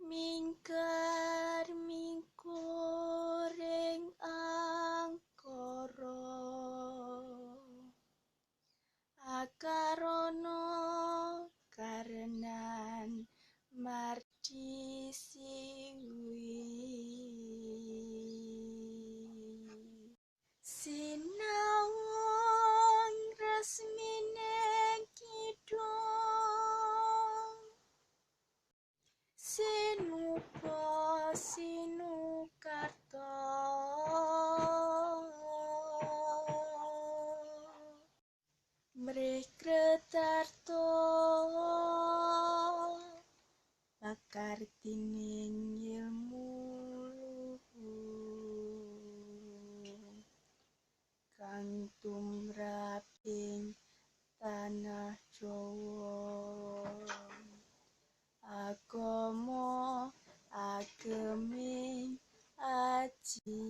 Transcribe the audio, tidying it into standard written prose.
Mingkar mingkur ing angkara, akarana karenan mardi siwi. Sinawang resmine kidung, sinupa sinukarta, mrih kretarta pakartining ilmu luhur kang tumrap ing tanah Jawa. Agama ageming aji.